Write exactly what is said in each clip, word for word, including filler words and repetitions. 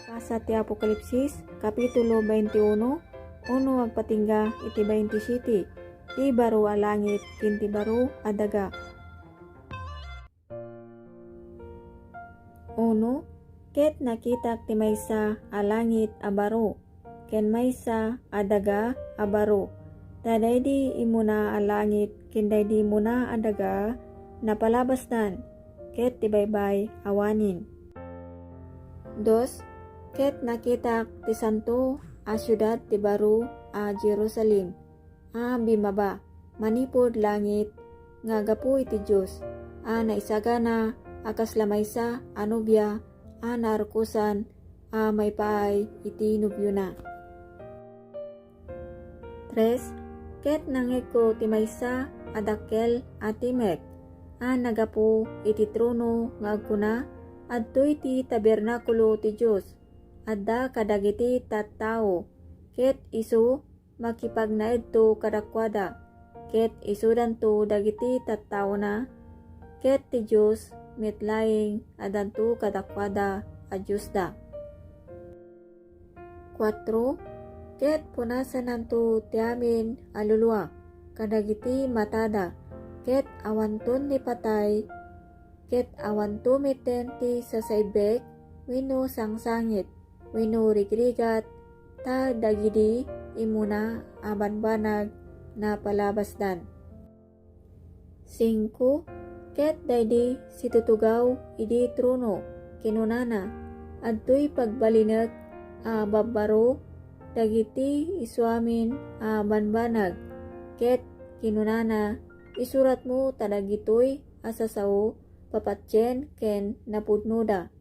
Basa ti Apokalipsis, Kapitulo twenty-one, uno agpatingga iti twenty-siete, ti baro a langit ken ti baro a daga. Uno, ket nakitak ti maysa a langit a baro, ken maysa a daga a baro. Ta daydi immuna a langit ken daydi immuna a daga napalabasdan, ket ti baybay awanen. Dos, ket nakitak ti santo a siudad ti baro a Jerusalem, a bimaba manipud langit nga gapu iti Dios, a naisagana a kasla maysa a nobia a naarkosan a maipaay iti nobiona. Tres, ket nangngegko ti maysa a dakkel a timek a naggapu iti trono nga agkuna, "Adtoy ti tabernakulo ti Dios, adda kadagiti tattao, ket isu makipagnaedto kadakuada, ket isudanto dagiti tattaona, ket ti Dios met laeng addanto kadakuada a Diosda." Kuatro, ket punasananto ti amin a lulua kadagiti matada, ket awanton ni patay, ket awanto metten ti sasaibbek wenno sangsangit wenno rigrigat, ta dagidi immuna a banbanag napalabasdan. Singko, ket daydi situtugaw idi trono, kinunana, "Adtoy pagbalinek a babbaro dagiti isuamin a banbanag." Ket kinunana, "Isuratmo ta dagitoy a sasao, papatien ken napudnoda."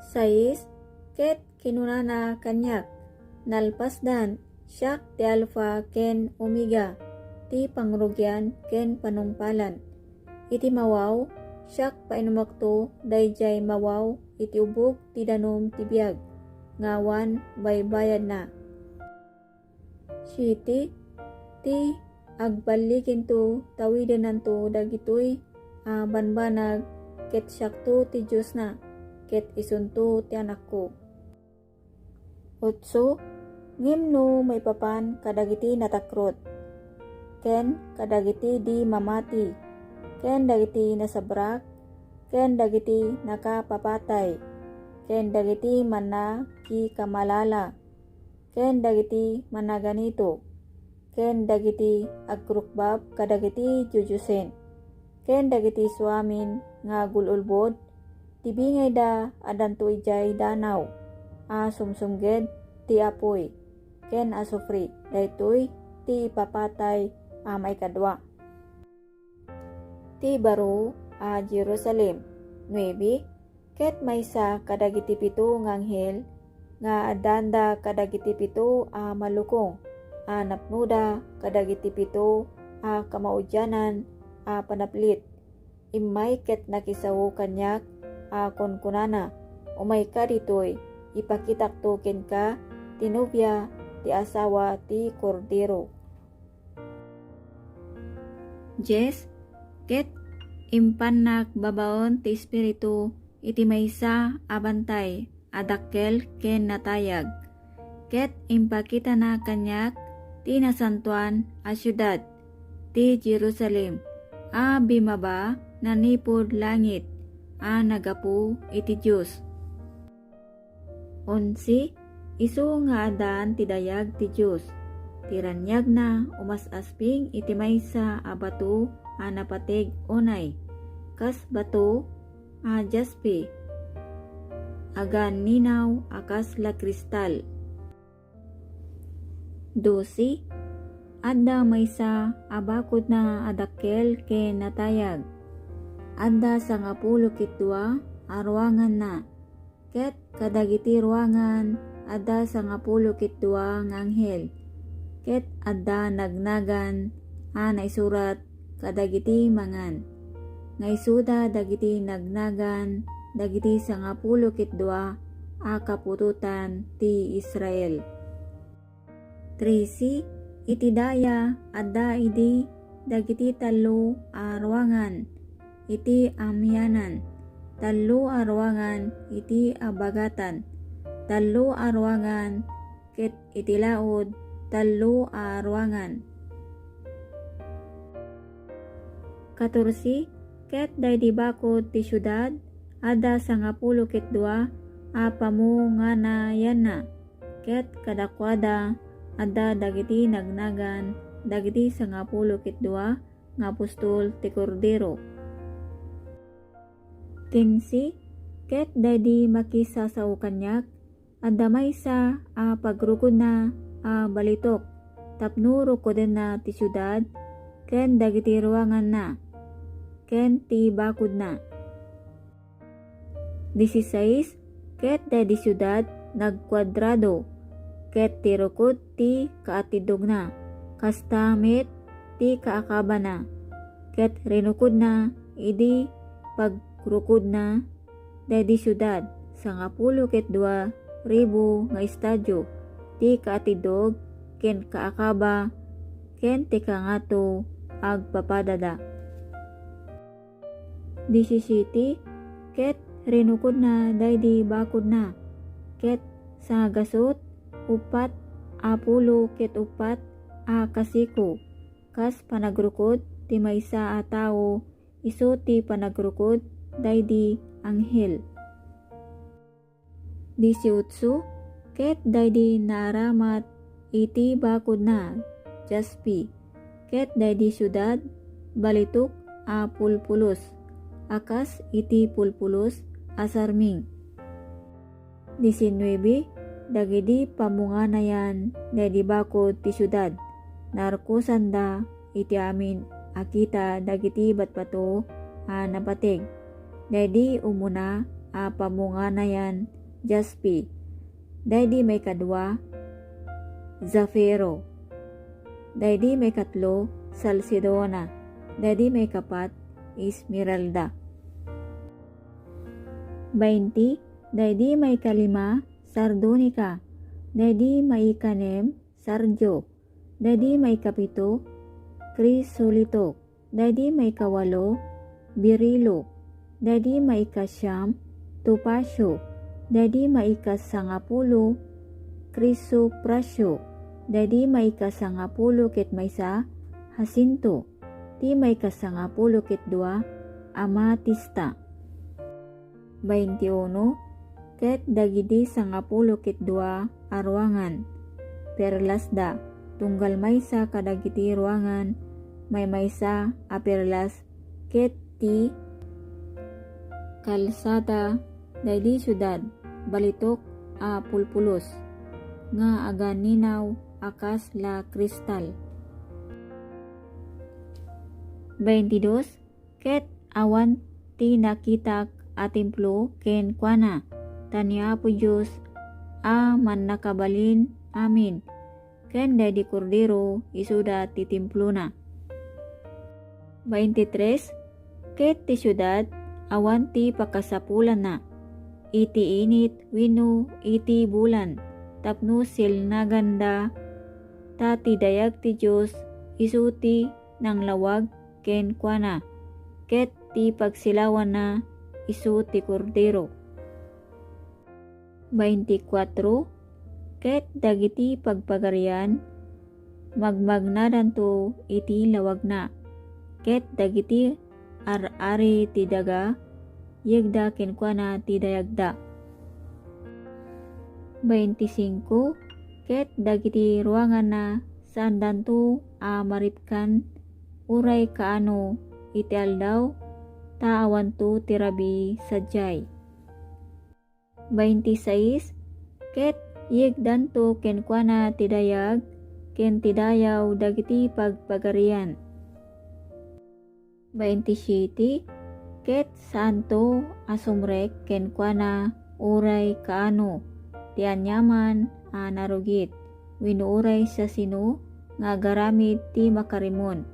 Sais, ket kinunana kaniak, "Nalpasdan, siak ti Alfa ken Omega, ti pangrugian ken panungpalan. Iti mawaw, siak painumekto daydiay mawaw iti ubog ti danum ti biag, nga awan baybayadna." Siete, ti agballiginto tawidenanto dagitoy a banbanag, ket siakto ti Diosna, ket isunto ti anakko. Otso, ngem no maipapan kadagiti natakrot, ken kadagiti di mamati, ken dagiti nasabrak, ken dagiti nakapapatay, ken dagiti mannakikamalala, ken dagiti managanito, ken dagiti agrukbab kadagiti dioddiosen, ken dagiti suamin nga agul-ulbod, ti bingayda addanto idiay danaw a sumsumged ti apuy ken asufre. Daytoy ti ipapatay a maikadua. Ti baro a Jerusalem. Nuebe, ket maysa kadagiti pito nga anghel nga addaanda kadagiti pito a malukong a napnoda kadagiti pito a kamaudianan a panaplit. Immay ket nakisao kaniak a kunkunana, "Umayka ditoy, ipakitakto kenka ti nobia, ti asawa ti Kordero." Dies, ket impannak babaen ti Espiritu iti maysa a bantay a dakkel ken natayag, ket impakitana kaniak ti nasantoan a siudad, ti Jerusalem, a bimaba nanipud langit, a naggapu iti Dios. Onse, isu nga addaan ti dayag ti Dios. Ti raniagna umas-asping iti maysa a bato a napateg unay, kas bato a jaspe, agan ninaw a kasla kristal. Dose, adda maysa a bakodna a dakkel ken natayag. Adda sangapulo ket dua a ruanganna, ket kadagiti ruangan adda sangapulo ket dua nga anghel, ket adda nagnagan a naisurat kadagiti mangan, nga isuda dagiti nagnagan dagiti sangapulo ket dua a kaputotan ti Israel. Trese, iti daya adda idi dagiti tallo a ruangan iti amianan, tallo a ruangan iti abagatan, tallo a ruangan, ket iti laud, tallo a ruangan. Katorse, ket daydi bakud ti siudad, adda sangapulo ket dua a pamunganayanna, ket kadakuada adda dagiti nagnagan dagiti sangapulo ket dua nga apostol ti Kordero. Kinse, ket daydi makisasao kaniak, adda maysa a pagrukodna a balitok tapno rukodenna ti siudad ken dagiti ruanganna ken ti bakodna. Disisais, ket daydi siudad nagkuadrado, ket ti rukod ti kaatidogna, kasta met ti kaakabana, ket rinukodna idi pagrukodna daydi siudad, sangapulo ket dua ribu nga estadio ti kaatidog ken kaakaba ken ti kangato agpapadada. Disisiete, ket rinukodna daydi bakodna, ket sangagasut, uppat a pulo ket uppat a kasiko, kas panagrukod ti maysa a tao, isu ti panagrukod daydi anghel. Disiotso, ket daydi naaramat iti bakodna, jaspi, ket daydi siudad, balitok a pulpulos, a kas iti pulpulos a sarming. Disinuebe, dagidi pamunganayan daydi bakod ti siudad, narkosanda iti amin a kita dagiti batbato a napateg. Daydi umuna a pamunganayan, jaspi. Daydi maikadua, zafiro. Daydi maikatlo, salsedona. Daydi maikapat, esmeralda. Bainti, daydi maikalima, sardonika. Daydi maikanem, sardio. Daydi maikapito, krisolito. Daydi maikawalo, berilo. Daydi maikasiam, topasio. Daydi maikasangapulo, krisoprasio. Daydi maikasangapulo ket maysa, hasinto. Ti maikasangapulo ket dua, amatista. Baintiuno, ket dagidi sangapulo ket dua a ruangan, perlasda, tunggal maysa kadagiti ruangan, maymaysa a perlas, ket ti kalsada daydi siudad, balitok a pulpulos, nga aganinaw a kas la kristal. Baintidos, ket awan ti nakitak a templo kenkuana, ta ni Apo Dios a Mannakabalin-amin, ken daydi Kordero isuda ti templona. Baintitres, ket ti siudad awan ti pakasapulanna iti init wenno iti bulan, tapno silnaganda, ta ti dayag ti Dios isu ti nanglawag kenkuana, ket ti pagsilawanna isu ti Kordero. Baintikwatro, ket dagiti pagpagarian, magmagnadanto iti lawagna, ket dagiti ar-ari ti daga, yegda kenkuana ti dayagda. Baintisingko, ket dagiti ruanganna, saandanto a maripkan uray kaano iti aldaw, ta awanto ti rabii sadiay. Baintisais, ket yegdanto kenkuana ti dayag ken ti dayaw dagiti pagpagarian. Baintisiete, ket saanto a sumrek kenkuana uray kaano ti aniaman a narugit, wenno uray siasino nga agaramid ti makarimon,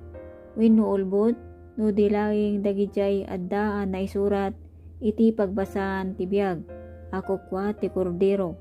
wenno ulbod, no di laeng dagidiay adda a naisurat iti pagbasaan ti biag a kukua ti Kordero.